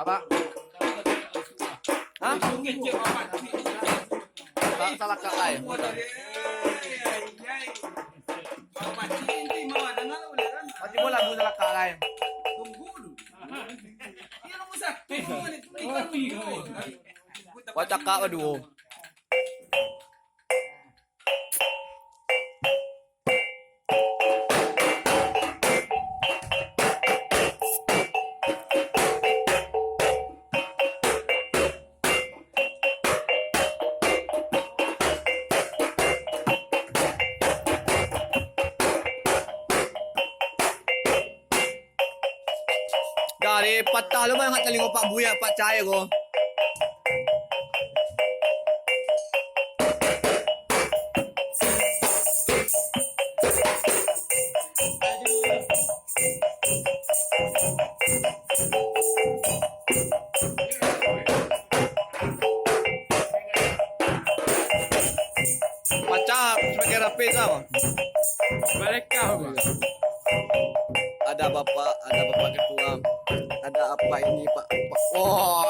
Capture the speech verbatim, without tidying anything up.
Pak. Hah? Pak, salakak lai. Mati pun lagu salakak lai. Wah, cakak baduo. Dari patah lu banyak talingo Pak Buya, Pak Cahaya ko. Macam sebagai rapis tau. Mereka apa? Ada bapak, ada bapak ketua, ada apa ini, Pak? Pak. Wah,